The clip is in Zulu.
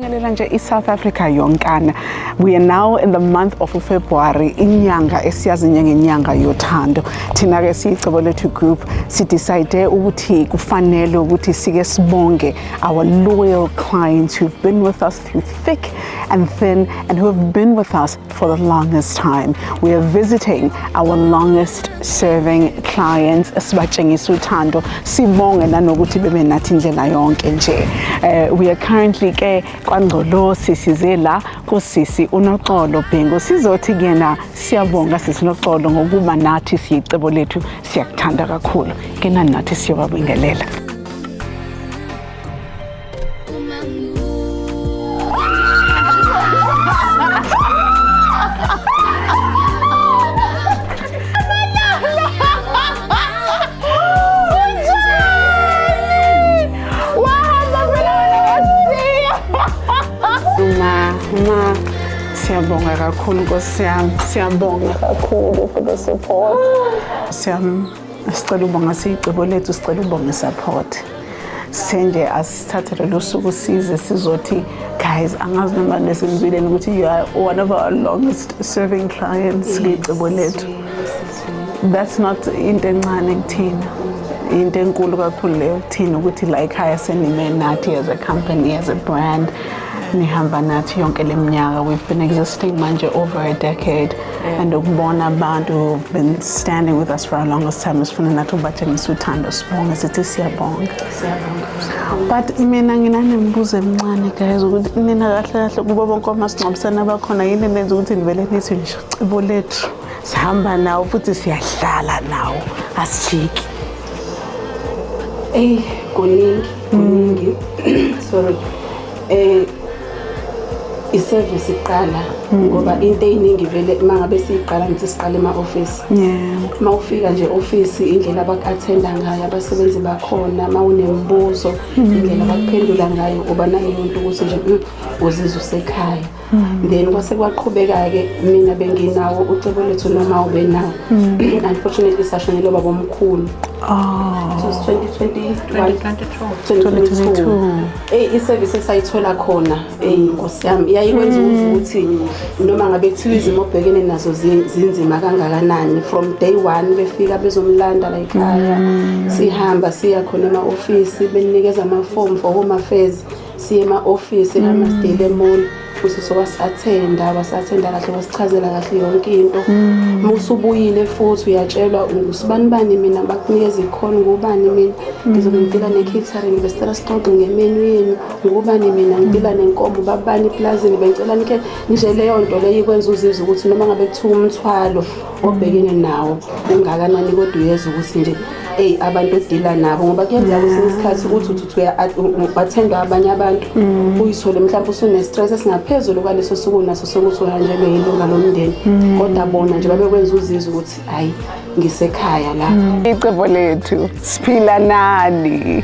Sibingelela nje i-South Africa yonkana. We are now in the month of February, inyanga esiyazi njengenyanga yothando. Thina ke siyiCebo Lethu Group si-decide ukuthi kufanele ukuthi sike sibonge our loyal clients who've been with us through thick and thin and who have been with us for the longest time. We are visiting our longest serving clients, sibatshengisa uthando, sibonge nanokuthi bebe nathi indlela yonke nje. We are currently ke kwaNgcolosi, size la kusisi uNoxolo Bhengu. Sizothi kuyena siyabonga, sisi Noxolo, ngokuba nathi siyiCebo Lethu, siyakuthanda kakhulu. Ngenani nathi siyobabingelela. Ma, ma, siyabonga kakhulu, Nkosi yami, siyabonga kakhulu for the support. Siyam sicela ubonga siyiCebo Lethu, sicela ubonga support. Senje asithathe lolu suku size sizothi, guys, angazi noma nesenizwileni ukuthi you are one of our longest serving clients kwiCebo Lethu. That's not into encane kuthina, into enkulu kakhulu leyo kuthina, ukuthi la ekhaya senime nathi as a company, as a brand, nihamba nathi yonke le minyaka. We've been existing manje over a decade, and ukubona abantu who've been standing with us for a longest time, sifuna nathi ubatshengisa uthando, sibonge, sithi siyabonga. But mina nginanemibuzo emincane, guys, ukuthi nina kahle kahle, kubo bonke omasingcwabisane abakhona, yini nenza ukuthi nivele nithi nje Cebo Lethu, sihamba nawo futhi siyahlala nawo, asijiki? Eyi, kuningi, kuningi. Sorry. I-service iqala ngoba into eyiningi vele uma ngabe siyiqala, ngithi siqala ema-office. Uma ufika nje office, indlela abaku-attenda ngayo abasebenzi bakhona, uma unemibuzo, indlela abakuphendula ngayo, uba naleyo nto ukuthi nje uzizwe usekhaya. Then kwase kwaqhubeka-ke, mina benginawo uCebo Lethu noma ubenawo. Unfortunately sashonelwa ubaba omkhulu. Oh. It was 2021. 2022. 2022. I-service esayithola khona, eyi nkosi yami, iyayikwenza ukuthi noma ngabe kuthiwa izimo obhekene nazo zinzima kangakanani, from day one befika bezomlanda la ekhaya, sihamba siya khona ema-ofisi, benikeza amafomu for Home Affairs, siye ema-ofisi eHammarsdale e-mall, usisi wasi-attenda, wasi-attenda kahle, wasichazela kahle yonke into. Uma usubuyile futhi uyatshelwa usibani bani mina, bakunikeza ikhona, ngubani mina, ngizobe ngidila ne-catering, besicela sixoxe nge-menu yenu, ngubani mina, ngidila nenkomo babani eplazini, bengicela nikhe nje. Leyo nto leyo ikwenza uzizwe ukuthi noma ngabe kuthiwa umthwalo obhekene nawo ungakanani, kodwa uyezwa ukuthi nje eyi, abantu odila nabo, ngoba kuyenzeka kwesinye isikhathi uthi uthi uya-attendwa abanye abantu, uyithole mhlawumbe usune-stress esingaphezulu kwaleso suku unaso sokuthi uhanjelwe yilunga lomndeni, kodwa bona nje babekwenza uzizwe ukuthi hhayi, ngisekhaya la. Icebo Lethu, siphila nani.